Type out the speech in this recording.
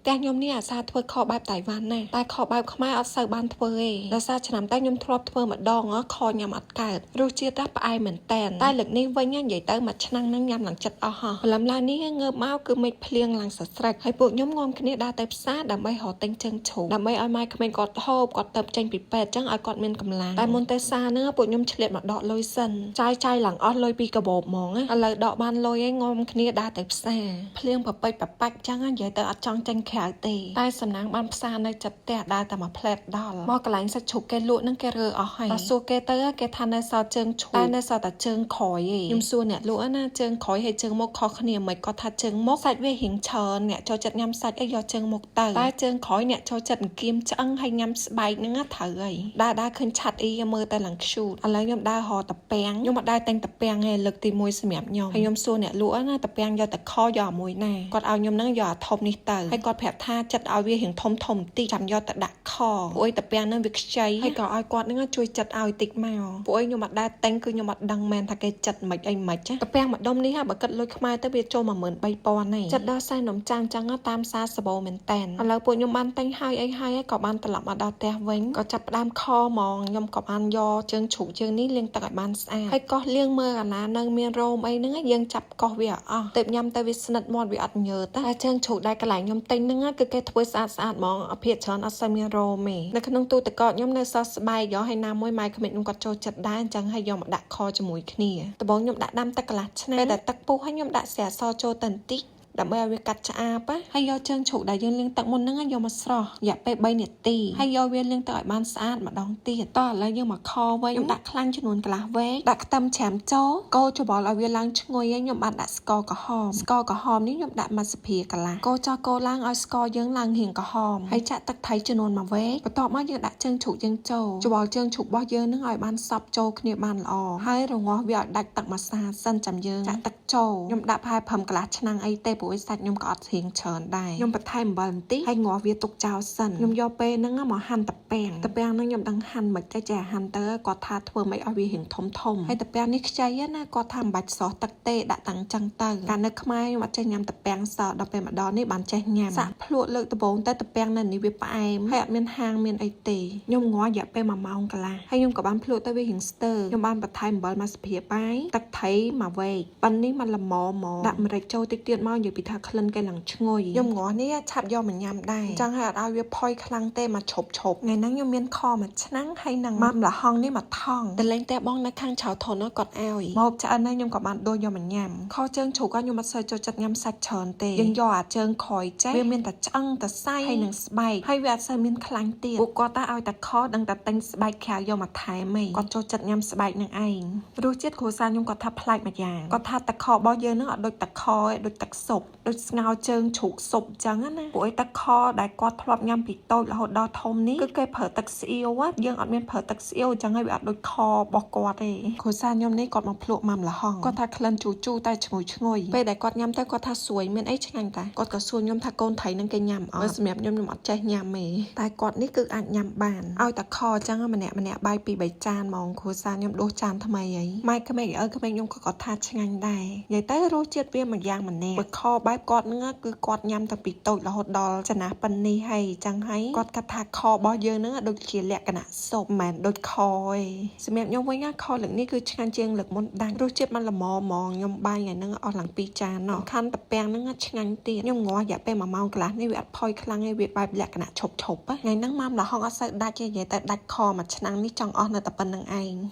ផ្ទះខ្ញុំនេះអាសាធ្វើខបែបតៃវ៉ាន់ណាតែខបែបខ្មែរអត់សូវបានធ្វើទេដោយសារឆ្នាំតែខ្ញុំធ្លាប់ធ្វើម្ដងខញ៉ាំអត់កើតរសជាតិផ្អែមមែនតែនតែលើកនេះវិញនិយាយទៅមួយឆ្នាំងហ្នឹងញ៉ាំឡើងចិត្តអស់ហោះព្រលឹមឡើងនេះងើបមកគឺមេឃភ្លៀងឡើងសស្រិចហើយពួកខ្ញុំងំគ្នាដើរទៅផ្សារដើម្បីរកទិញជើងជ្រូកដើម្បីឲ្យម៉ែក្មេងគាត់ហូបគាត់ទៅចេញពីពេទ្យចឹងឲ្យគាត់មានកម្លាំងតែមុនទៅផ្សារហ្នឹងពួកខ្ញុំឆ្លៀតមកដកលុយសិនចាយចាយឡើងអស់លុយពីកាបូបហ្មងឥឡូវដកបានលុយឯងងំគ្នាដើរទៅផ្សារភ្លៀងប្រពេចប្របាច់ចឹងនិយាយទៅអត់ចង់ចេញក្រៅទេតែសំណាងបានផ្សារនៅចិត្តផ្ទះដើរតែមួយផ្លែតដល់មកកន្លែងសាច់ជ្រូកគេលក់ហ្នឹងគេរើអស់ហើយតែសួរគេទៅគេថានៅសល់ជើងជ្រូកតែនៅសល់តែជើងក្រោយឯងខ្ញុំសួរអ្នកលក់ណាជើងក្រោយហើយជើងមុខខុសគ្នាមិនគាត់ថាជើងមុខសាច់វារៀងច្រើនអ្នកចូលចិត្តញ៉ាំសាច់អីយកជើងមុខទៅតែជើងក្រោយអ្នកចូលចិត្តអង្គៀមឆ្អឹងហើយញ៉ាំស្បែកហ្នឹងត្រូវហើយដើរដើរឃើញឆាត់អីមើលទៅឡើង cute ឥឡូវខ្ញុំដើររកតាពាំងខ្ញុំអត់ដើរតែងតាពាំងទេលើកទី1សម្រាប់ខ្ញុំហើយខ្ញុំសួរអ្នកលក់ណាតាពាំងយកតែខយកអាមួយណាគាត់ឲ្យខ្ញុំហ្នឹងយកអាធំនេះទៅហើយគាត់ប្រាប់ថាចិត្តឲ្យវារៀងធំធំបន្តិចចាំយកទៅដាក់ខព្រោះអីតាពាំងហ្នឹងវាខ្ចីហើយក៏ឲ្យគាត់ហ្នឹងជួយចិត្តឲ្យតិចមកព្រោះអីខ្ញុំអត់ដើរតែងគឺខ្ញុំអត់ដឹងមែនថាគេចិត្តមិនអីមិនចាតាពាំងមួយដុំនេះបើគិតលុយខ្មែរទៅវាចូល13000ហើយចិត្តដល់សែននំចាំងចឹងតាមសាសបោមែនតែនឥឡូវពួកខ្ញុំបានតែងហើយអីហើយក៏បានត្រឡប់មកដល់ផ្ទះវិញក៏ចាប់ផ្ដើមខហ្មងខ្ញុំក៏បានយកជើងជ្រូកជើងនេះលាងទឹកឲ្យបានស្អាតហើយកោះលាងមើលអាណានៅមានរោមអីហ្នឹងយើងចាប់កោះវាឲ្យអស់ទៅញ៉ាំទៅវាស្និទ្ធមាត់វាអត់ញើតតែជើងជ្រូកដែលកន្លែងខ្ញុំទិញហ្នឹងគឺគេធ្វើស្អាតស្អាតហ្មងអភិច្រើនអត់សូវមានរោមទេនៅក្នុងទូទឹកកកខ្ញុំនៅសល់ស្បែកយោហើយណាមួយម៉ែក្មេកខ្ញុំគាត់ចូលចិត្តដែរអញ្ចឹងហើយយកមកដាក់ខជាមួយគ្នាដំបូងខ្ញុំដាក់ដាំទឹកកន្លះឆ្នាំពេលតែទឹកពុះហើយខ្ញុំដាក់ស្រាសចូលទៅបន្តិចដើម្បីឲ្យវាកាត់ឆ្អាបហើយយកជើងជ្រូកដែលយើងលាងទឹកមុនហ្នឹងយកមកស្រោះរយៈពេល3នាទីហើយយកវាលាងទឹកឲ្យបានស្អាតម្ដងទៀតតោះឥឡូវយើងមកខវិញខ្ញុំដាក់ខ្លាញ់ចំនួនកន្លះវែកដាក់ខ្ទឹមច្រាមចូលកូរច្របល់ឲ្យវាឡើងឈ្ងុយហើយខ្ញុំបានដាក់ស្ករក្រហមស្ករក្រហមនេះខ្ញុំដាក់មួយស្លាបព្រាកន្លះកូរចោះកូរឡើងឲ្យស្ករយើងឡើងរៀងក្រហមហើយចាក់ទឹកត្រីចំនួនមួយវែកបន្ទាប់មកយើងដាក់ជើងជ្រូកយើងចូលច្របល់ជើងជ្រូករបស់យើងនឹងឲ្យបានសព្វចូលគ្នាបានល្អហើយរងាស់វាឲ្យដាច់ទឹកម្សាសិនចាំយើងចាក់ទឹកចូលខ្ញុំដាក់ប្រហែលព្រមកន្លះឆ្នាំងអីទេព្រោះសាច់ខ្ញុំក៏អត់រៀងច្រើនដែរខ្ញុំបន្ថែមអំបិលបន្តិចហើយងាស់វាទុកចោលសិនខ្ញុំយកពេលហ្នឹងមកហាន់តាពាំងតាពាំងហ្នឹងខ្ញុំដឹងហាន់មិនចេះចេះហាន់ទៅគាត់ថាធ្វើម៉េចឲ្យវារៀងធំធំហើយតាពាំងនេះខ្ចីណាគាត់ថាមិនបាច់ស្រោះទឹកទេដាក់តាំងចឹងទៅកាលនៅខ្មែរខ្ញុំអត់ចេះញ៉ាំតាពាំងសោះដល់ពេលមកដល់នេះបានចេះញ៉ាំសាក់ភ្លក់លើកដំបូងតែតាពាំងនៅនេះវាផ្អែមហើយអត់មានហាងមានអីទេខ្ញុំងាស់រយៈពេល1ម៉ោងកន្លះហើយខ្ញុំក៏បានភ្លក់ទៅវារៀងស្ទើរខ្ញុំបានបន្ថែមអំបិលមួយស្លាបព្រាបាយទឹកត្រីមួយវែកប៉ិននេះมันល្មមហ្មងដាក់ម្រេចចូលតិចទៀតមកនិយាយពីថាក្លិនគេឡើងឈ្ងុយខ្ញុំងាស់នេះឆាប់យកមកញ៉ាំដែរចង់ឲ្យអត់ឲ្យវាផុយខ្លាំងទេមកឈប់ឈប់ថ្ងៃហ្នឹងខ្ញុំមានខមួយឆ្នាំងហើយនឹងម៉ាំលហងនេះមួយថង់តែលេងតែបងនៅខាងឆៅធនគាត់ឲ្យមកឆ្អិនហើយខ្ញុំក៏បានដួសយកមកញ៉ាំខជើងជ្រូកខ្ញុំអត់សូវចូលចិត្តញ៉ាំសាច់ច្រើនទេយើងយកអាជើងក្រោយចេះវាមានតែឆ្អឹងតែសៃហើយនឹងស្បែកហើយវាអត់សូវមានខ្លាញ់ទៀតពួកគាត់តែឲ្យតែខដឹងតែទិញស្បែកក្រៅយកមកថែមឯងគាត់ចូលចិត្តញ៉ាំស្បែកនឹងឯងរសជាតិគ្រួសារខ្ញុំគាត់ថាប្លែកម្យ៉ាងគាត់ថាទឹកខរបស់យើងនឹងអត់ដូចទឹកខឯងដូចទឹកស៊ុបដូចស្ងោរជើងជ្រូកស៊ុបអញ្ចឹងណាពួកឯទឹកខដែលគាត់ធ្លាប់ញ៉ាំពីតូចរហូតដល់ធំនេះគឺគេប្រើទឹកស្អៀវយើងអត់មានប្រើទឹកស្អៀវអញ្ចឹងហើយវាអត់ដូចខរបស់គាត់ទេគ្រួសារខ្ញុំនេះគាត់មកភ្លក់ម៉ាំលហងគាត់ថាក្លិនជូរជូរតែឈ្ងុយឈ្ងុយពេលដែលគាត់ញ៉ាំទៅគាត់ថាស្រួយមានអីឆ្ងាញ់តាគាត់ក៏សួរខ្ញុំថាកូនថៃនឹងគេញ៉ាំអត់សម្រាប់ខ្ញុំខ្ញុំអត់ចេះញ៉ាំទេតែគាត់នេះគឺអាចញ៉ាំបានឲ្យតែខអញ្ចឹងម្នាក់ម្នាក់បាយពីរបីចានហ្មងគ្រួសារខ្ញុំដួសចានថ្មីអីម៉ែក្មេកឪក្មេកខ្ញុំក៏គាត់ថាឆ្ងាញ់ដែរនិយាយទៅរសជាតិវាមួយយ៉ាងម្នាក់បើខបែបគាត់ហ្នឹងគឺគាត់ញ៉ាំតាំងពីតូចរហូតដល់ចំណាស់ប៉ុណ្នេះហើយអញ្ចឹងហើយគាត់គិតថាខរបស់យើងហ្នឹងដូចជាលក្ខណៈស៊ុបមិនមែនដូចខទេសម្រាប់ខ្ញុំវិញខលើកនេះគឺឆ្ងាញ់ជាងលើកមុនដាច់រសជាតិมันល្មមហ្មងខ្ញុំបាយថ្ងៃហ្នឹងអស់ឡើង2ចានណោះខាន់តាពាំងហ្នឹងឆ្ងាញ់ទៀតខ្ញុំងាស់រយៈពេល1ម៉ោងកន្លះនេះវាអត់ផុយខ្លាំងទេវាបែបលក្ខណៈឈប់ឈប់ថ្ងៃហ្នឹងម៉ាំលហុងអត់សូវដាច់ទេនិយាយទៅដាច់ខមួយឆ្នាំងនេះចង់អស់នៅតែប៉ុណ្្នឹងឯង។